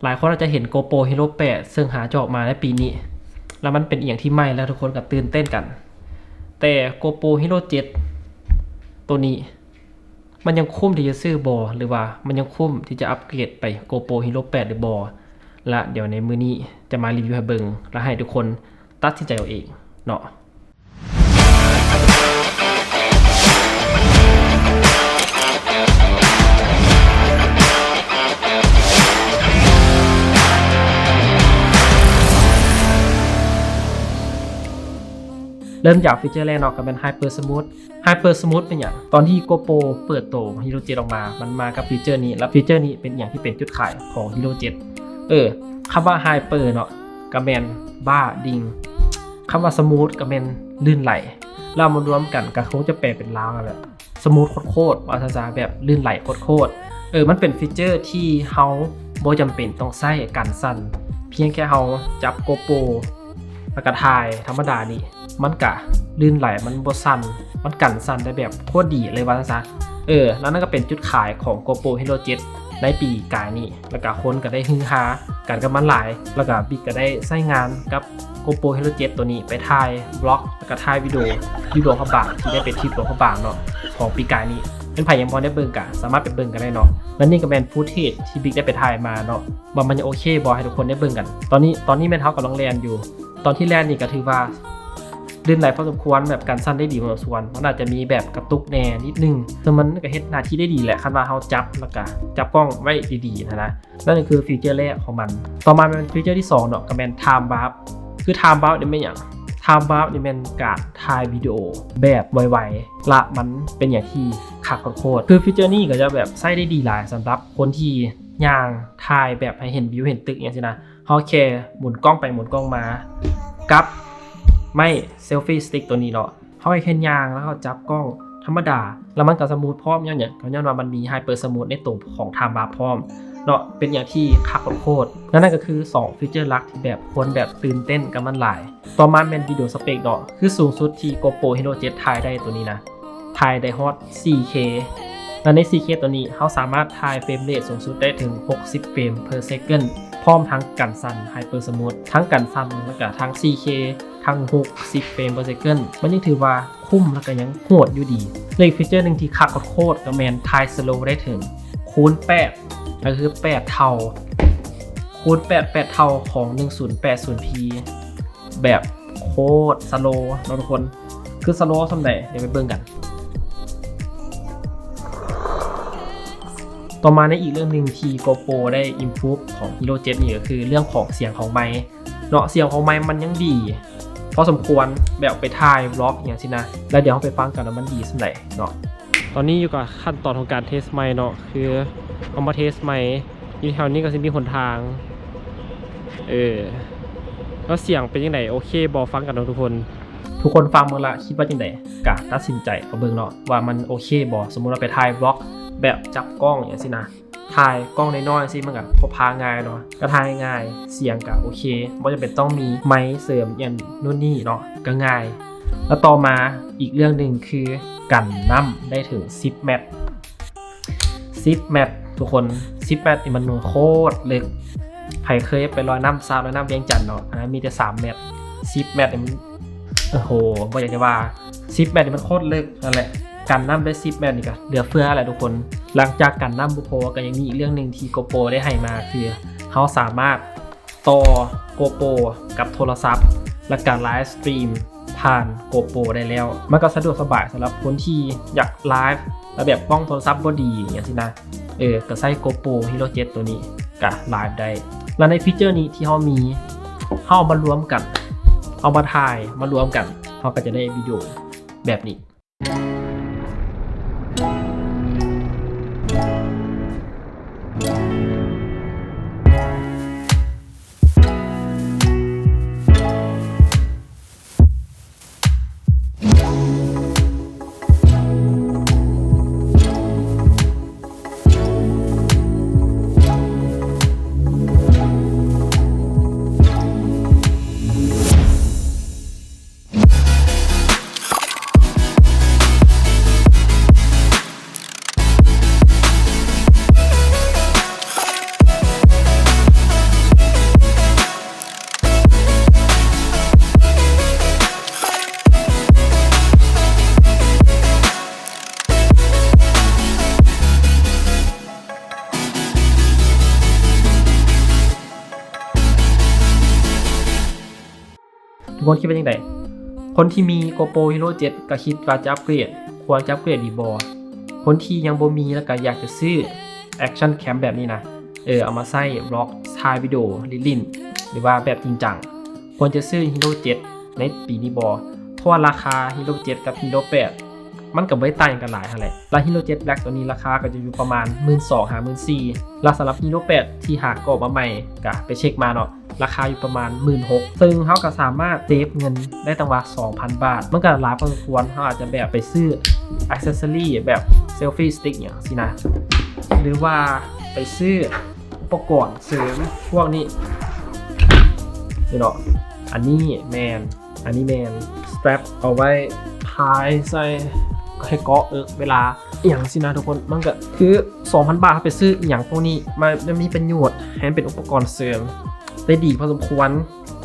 ຫຼາຍຄົນອາດຈະເຫັນ GoPro Hero ແປດ ເຊິ່ງຫາຈະອອກມາໃນປີນີ້ ແລ້ວມັນເປັນອີ່ຫຍັງທີ່ໃໝ່ ແລ້ວທຸກຄົນກໍຕື່ນເຕັ້ນກັນ. ແຕ່ GoPro Hero ເຈັດ ໂຕນີ້ ມັນຍັງຄຸ້ມທີ່ຈະຊື້ບໍ່ ຫຼືວ່າມັນຍັງຄຸ້ມທີ່ຈະອັບເກຣດໄປ GoPro Hero ແປດ ຫຼືບໍ່? ລະດຽວໃນມື້ນີ້ຈະມາຣີວິວໃຫ້ເບິ່ງ ລະໃຫ້ທຸກຄົນຕັດສິນໃຈເອົາເອງເນາະ. ເລີ່ມຈາກຟີເຈີແລກເນາະ ກໍແມ່ນ Hyper Smooth. Hyper Smooth ເປັນຫຍັງ? ຕອນທີ່ GoPro ເປີດໂຕ Hero ເຈັດ ອອກມາ ມັນມາກັບຟີເຈີນີ້ ແລະ ຟີເຈີນີ້ເປັນອີ່ຫຍັງທີ່ເປັນຈຸດຂາຍຂອງ Hero ເຈັດ? ເອີ ຄຳວ່າ Hyper ເນາະ ກໍແມ່ນບ້າ, ດິ່ງ. ຄຳວ່າ Smooth ກໍແມ່ນລື່ນໄຫຼ ແລ້ວເອົາມາລວມກັນກໍຄົງຈະແປເປັນລາວນັ້ນແຫຼະ ສະມູດໂຄດໆ ວ່າຊັ້ນຊະ ແບບລື່ນໄຫຼໂຄດໆ. ເອີ ມັນເປັນຟີເຈີທີ່ເຮົາບໍ່ຈຳເປັນຕ້ອງໃຊ້ກັນສັ່ນ, ພຽງແຄ່ເຮົາຈັບ GoPro ແລ້ວກະຖ່າຍທຳມະດານີ້ ມັນກະລື່ນໄຫຼ, ມັນບໍ່ສັ່ນ, ມັນກັນສັ່ນໄດ້ແບບໂຄດດີເລີຍວ່າຊັ້ນຊະ. ເອີ ແລ້ວນັ້ນກະເປັນຈຸດຂາຍຂອງ GoPro Hero ເຈັດ ໃນປີກາຍນີ້ ແລ້ວກະຄົນກະໄດ້ຮືຮາກັນກັບມັນຫຼາຍ, ແລ້ວກະບິກກະໄດ້ໃຊ້ງານກັບ GoPro Hero ເຈັດ ໂຕນີ້ໄປຖ່າຍ vlog ແລ້ວກະຖ່າຍວິດີໂອຢູ່ຫຼວງພະບາງ ທີ່ໄດ້ໄປທຣິບຫຼວງພະບາງເນາະ ຂອງປີກາຍນີ້. ເປັນໃຜຍັງບໍ່ໄດ້ເບິ່ງກະສາມາດໄປເບິ່ງກັນໄດ້ເນາະ. ແລະນີ້ກະແມ່ນ footage ທີ່ບິກໄດ້ໄປຖ່າຍມາເນາະ ວ່າມັນຍັງໂອເຄບໍ່ ໃຫ້ທຸກຄົນໄດ້ເບິ່ງກັນ. ຕອນນີ້ ຕອນນີ້ແມ່ນເຮົາກຳລັງແລ່ນຢູ່ ຕອນທີ່ແລ່ນນີ້ກະຖືວ່າລື່ນໄຫຼພໍສົມຄວນ ແບບກັນສັ່ນໄດ້ດີພໍສົມຄວນ. ມັນອາດຈະມີແບບກະຕຸກແດ່ນິດໜຶ່ງ ແຕ່ມັນກະເຮັດໜ້າທີ່ໄດ້ດີແຫຼະ ຄັນວ່າເຮົາຈັບ ແລ້ວກະຈັບກ້ອງໄວ້ດີໆຫັ້ນນະ. ນັ້ນກະຄືຟີເຈີແລກຂອງມັນ. ຕໍ່ມາແມ່ນຟີເຈີທີສອງເນາະ ກະແມ່ນ Time Warp. ຄື Time Warp ນີ້ແມ່ນຫຍັງ? Time Warp ນີ້ແມ່ນການຖ່າຍວິດີໂອແບບໄວໆ ລະມັນເປັນຫຍັງທີ່ຄັກໂຄດໆ. ຄືຟີເຈີນີ້ກະຈະແບບໃຊ້ໄດ້ດີຫຼາຍສຳລັບຄົນທີ່ຍ່າງຖ່າຍແບບໃຫ້ເຫັນວິວເຫັນຕຶກຫຍັງຊີ້ນະ. ເຮົາແຄ່ໝູນກ້ອງໄປໝູນກ້ອງມາກັບໄມ້ selfie stick ໂຕນີ້ເນາະ. ເຮົາແຄ່ຍ່າງແລ້ວເຮົາຈັບກ້ອງທຳມະດາ ແລ້ວມັນກະສະມູດພ້ອມ ຍ້ອນຫຍັງ? ກະຍ້ອນວ່າມັນມີ Hyper Smooth ໃນໂຕຂອງ Time Warp ພ້ອມເນາະ ເປັນຫຍັງທີ່ຄັກໂຄດໆ. ນັ້ນກະຄືສອງຟີເຈີຫຼັກທີ່ແບບຄົນແບບຕື່ນເຕັ້ນກັບມັນຫຼາຍ. ຕໍ່ມາແມ່ນວິດີໂອສະເປັກເນາະ ຄືສູງສຸດທີ່ GoPro Hero ເຈັດ ຖ່າຍໄດ້ໂຕນີ້ນະ ຖ່າຍໄດ້ຮອດ ສີ່ເຄ ແລະໃນ ສີ່ເຄ ໂຕນີ້ເຮົາສາມາດຖ່າຍ frame rate ສູງສຸດໄດ້ເຖິງ ຫົກສິບ frame per second ພ້ອມທັງກັນສັ່ນ Hyper Smooth ທັງກັນສັ່ນ ແລ້ວກະທັງ ສີ່ເຄ ທັງ ຫົກສິບ frame per second. ມັນຍັງຖືວ່າຄຸ້ມ ແລ້ວກະຍັງໂຫດຢູ່ດີ. ແລະອີກຟີເຈີໜຶ່ງທີ່ຄັກໂຄດໆ ກະແມ່ນຖ່າຍ slow ໄດ້ເຖິງຄູນ ແປດ ກະຄື ແປດເທົ່າ ຄູນ ແປດ ແປດເທົ່າຂອງ ໜຶ່ງສູນແປດສູນ P ແບບໂຄດ slow ເນາະທຸກຄົນ. ຄື slow ສ່ຳໃດ ດຽວໄປເບິ່ງກັນ. ຕໍ່ມາໃນອີກເລື່ອງໜຶ່ງທີ່ GoPro ໄດ້ improve ຂອງ Hero ເຈັດ ນີ້ກະຄືເລື່ອງຂອງສຽງຂອງໄມເນາະ. ສຽງຂອງໄມມັນຍັງດີພໍສົມຄວນ ແບບໄປຖ່າຍ vlog ອີ່ຫຍັງຊີ້ນະ. ແລ້ວດຽວເຮົາໄປຟັງກັນວ່າມັນດີສ່ຳໃດເນາະ. ຕອນນີ້ຢູ່ກະຂັ້ນຕອນຂອງການເທສໄມເນາະ ຄືເອົາມາເທສໄມ ຢູ່ແຖວນີ້ກະຊິມີຫົນທາງ. ເອີ ແລ້ວສຽງເປັນຈັ່ງໃດ ໂອເຄບໍ່ ຟັງກັນເນາະທຸກຄົນ. ທຸກຄົນຟັງເບິ່ງລະຄິດວ່າຈັ່ງໃດ ກະຕັດສິນໃຈເອົາເບິ່ງເນາະ ວ່າມັນໂອເຄບໍ່. ສົມມຸດວ່າໄປຖ່າຍ vlog ແບບຈັບກ້ອງຫຍັງຊີ້ນະ ຖ່າຍກ້ອງນ້ອຍໆ ຊີ້ ມັນກະພົກພາງ່າຍເນາະ ກະຖ່າຍງ່າຍ ສຽງກະໂອເຄ ບໍ່ຈຳເປັນຕ້ອງມີໄມເສີມຫຍັງໂນ່ນນີ້ເນາະ ກະງ່າຍ. ແລ້ວຕໍ່ມາອີກເລື່ອງໜຶ່ງຄືກັນນ້ຳໄດ້ເຖິງ ສິບແມັດ ສິບແມັດທຸກຄົນ. ສິບແມັດນີ້ມັນໂຄດເລິກ. ໃຜເຄີຍໄປລອຍນ້ຳຊາບ ລອຍນ້ຳວຽງຈັນເນາະ ອັນນັ້ນມີແຕ່ ສາມແມັດ. ສິບແມັດນີ້ມັນ ໂອ້ໂຫ ບໍ່ຢາກຈະວ່າ ສິບແມັດນີ້ມັນໂຄດເລິກ. ນັ້ນແຫຼະ ກັນນ້ຳໄດ້ ສິບແມັດນີ້ກະເຫຼືອເຟືອແຫຼະທຸກຄົນ. ຫຼັງຈາກກັນນ້ຳບໍ່ພໍ ກະຍັງມີອີກເລື່ອງໜຶ່ງທີ່ GoPro ໄດ້ໃຫ້ມາ ຄືເຮົາສາມາດຕໍ່ GoPro ກັບໂທລະສັບ ແລ້ວກະ live stream ຜ່ານ GoPro ໄດ້ແລ້ວ. ມັນກະສະດວກສະບາຍສຳລັບຄົນທີ່ຢາກ live ແລ້ວແບບກ້ອງໂທລະສັບບໍ່ດີຫຍັງຊີ້ນະ ເອີ ກະໃຊ້ GoPro Hero ເຈັດ ໂຕນີ້ກະ live ໄດ້. ແລ້ວໃນຟີເຈີນີ້ທີ່ເຮົາມີ ເຮົາເອົາມາລວມກັນ ເອົາມາຖ່າຍມາລວມກັນ ເຮົາກະຈະໄດ້ວິດີໂອແບບນີ້. ທຸກຄົນຄິດວ່າຈັ່ງໃດ? ຄົນທີ່ມີ GoPro Hero ເຈັດ ກໍຄິດວ່າຈະອັບເກຣດ ຄວນຈະອັບເກຣດດີບໍ່? ຄົນທີ່ຍັງບໍ່ມີ ແລ້ວກໍຢາກຈະຊື້ action cam ແບບນີ້ນະ ເອີ ເອົາມາໃຊ້ vlog ຖ່າຍວິດີໂອຫຼິ້ນໆ ຫຼືວ່າແບບຈິງຈັງ ຄວນຈະຊື້ Hero ເຈັດ ໃນປີນີ້ບໍ່? ເພາະວ່າລາຄາ Hero ເຈັດ ກັບ Hero ແປດ ມັນກໍບໍ່ໄດ້ຕ່າງກັນຫຼາຍຫັ້ນແຫຼະ ແລະ Hero ເຈັດ Black ຕົວນີ້ລາຄາກໍຈະຢູ່ປະມານ ໝື່ນສອງ ຫາ ໝື່ນສີ່ ແລະ ສຳລັບ Hero ແປດ ທີ່ຫາກໍອອກມາໃໝ່ ກໍໄປເຊັກມາເນາະ ລາຄາຢູ່ປະມານ ໝື່ນຫົກ ເຊິ່ງເຮົາກໍສາມາດເຊຟເງິນໄດ້ຕັ້ງວ່າ ສອງພັນບາດ ມັນກໍຫຼາຍພໍສົມຄວນ ເຮົາອາດຈະແບບໄປຊື້ accessory ແບບ selfie stick ຫຍັງຊີ້ນະ ຫຼືວ່າໄປຊື້ອຸປະກອນເສີມພວກນີ້ ນີ້ເນາະ ອັນນີ້ແມ່ນ ອັນນີ້ແມ່ນ strap ເອົາໄວ້ພາຍໃສ່ ໃຫ້ເກາະ ເອີ ເວລາອີ່ຫຍັງຊີ້ນະທຸກຄົນ ມັນກໍຄື ສອງພັນບາດ ເຮົາໄປຊື້ອີ່ຫຍັງພວກນີ້ມາ ມັນມີປະໂຫຍດ ໃຫ້ມັນເປັນອຸປະກອນເສີມໄດ້ດີພໍສົມຄວນ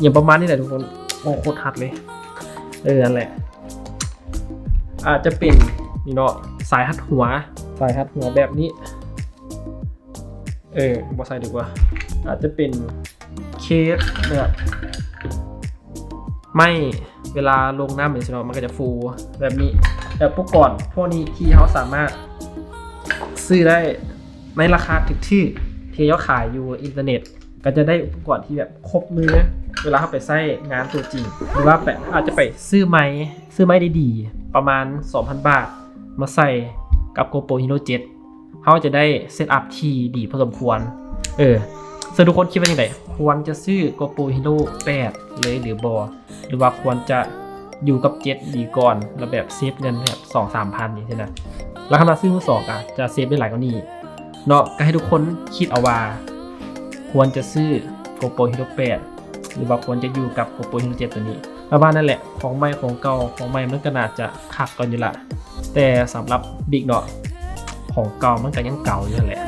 ອີ່ຫຍັງປະມານນີ້ແຫຼະທຸກຄົນ ໂອ້ ໂຄດຮັດເລີຍ ເອີ ນັ້ນແຫຼະ ອາດຈະເປັນ ນີ້ເນາະ ສາຍຮັດຫົວ ສາຍຮັດຫົວແບບນີ້ ເອີ ບໍ່ໃສ່ດີກວ່າ ອາດຈະເປັນເຄສແບບ ໄມ້ ເວລາລົງນ້ຳຈັ່ງຊີ້ເນາະ ມັນກໍຈະຟູແບບນີ້ ແລ້ວອຸປະກອນພວກນີ້ທີ່ເຮົາສາມາດຊື້ໄດ້ໃນລາຄາຖືກໆ ທີ່ເຂົາຂາຍຢູ່ອິນເຕີເນັດ ກໍຈະໄດ້ອຸປະກອນທີ່ແບບຄົບມື ເວລາເຮົາໄປໃຊ້ງານຕົວຈິງ ຫຼືວ່າແບບອາດຈະໄປຊື້ໄມ ຊື້ໄມດີໆ ປະມານ ສອງພັນບາດ ມາໃສ່ກັບ GoPro Hero ເຈັດ ເຮົາຈະໄດ້ເຊັດອັບທີ່ດີພໍສົມຄວນ ເອີ ເຊິ່ງທຸກຄົນຄິດວ່າຈັ່ງໃດ? ຄວນຈະຊື້ GoPro Hero ແປດ ເລີຍຫຼືບໍ່? ຫຼືວ່າຄວນຈະຢູ່ກັບ ເຈັດ ດີກ່ອນ ແລ້ວແບບເຊຟເງິນແບບ ສອງສາມພັນ ຈັ່ງຊີ້ນະ ແລ້ວຄັນວ່າຊື້ມືສອງ ອາດຈະເຊຟໄດ້ຫຼາຍກວ່ານີ້ເນາະ ກໍໃຫ້ທຸກຄົນຄິດເອົາວ່າ ຄວນຈະຊື້ GoPro Hero ແປດ ຫຼືວ່າຄວນຈະຢູ່ກັບ GoPro Hero ເຈັດ ຕົວນີ້ ປະມານນັ້ນແຫຼະ ຂອງໃໝ່ຂອງເກົ່າ ຂອງໃໝ່ມັນກໍໜ້າຈະຄັກກວ່າຢູ່ລະ ແຕ່ສຳລັບ Big ເນາະ ຂອງເກົ່າມັນກໍຍັງເກົ່າຢູ່ຫັ້ນແຫຼະ.